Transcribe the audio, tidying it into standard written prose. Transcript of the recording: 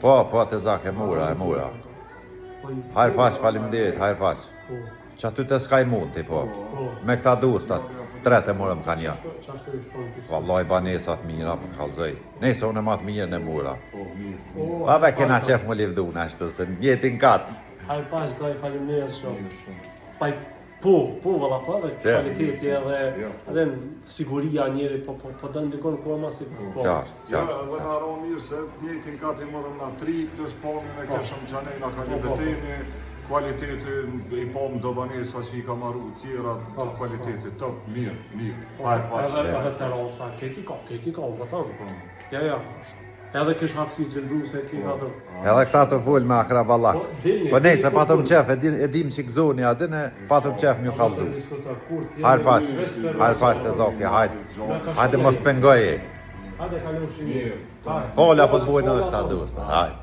Po, po, të zak, e mura, e mura. Hajr paç, faleminderit, hajr paç. Po, Që aty të s'kaj mund, ti po. po. Me këta dostat, tre të morëm kanë ja. Qashtu i shkon ti. Vallaj banesat mira, po të kallzoj. Nëse unë ma të mirën e mura. Po, mirë. Po, Pa be kena qef mu livdu në ashtu, se njetin kat. Hajr paç, daj, faleminderit shumë. Mirë shumë. Pa po, po valla po edhe Ja. kvaliteti edhe Ja. edhe siguria njeri po po po do ndikon ku ma si po. Qartë, Ja, qartë, edhe qartë. na ro mirë se njëjtin kat i morëm na 3 plus pamjen e Po. keshëm qanej na Po, po, po. kaliteti, kvaliteti i pam do banesa që i ka marru tjera, Po, kvaliteti top, mirë, mirë. Hajr paç. Edhe edhe terasa, keti ka, keti ka, unë po them. Ja, ja. Edhe kish hapësirë gjelbruese, ki ka të. Edhe këta të fol me akraballak. Po, dilni, Po nejse, dilni patëm kur- qef, e dim, e dim që gëzoni, a din e patëm qef m'ju kallzu. Diskuto, kur t'jemi Hajr paç, veç të- hajr paç të zoki, hajde. Na ka Hajde shkuar mos ai. pengoje. Hajde kalofshi Mirë. Hajde. Fola po të bujnë edhe Fola, këta po. dostat, hajde.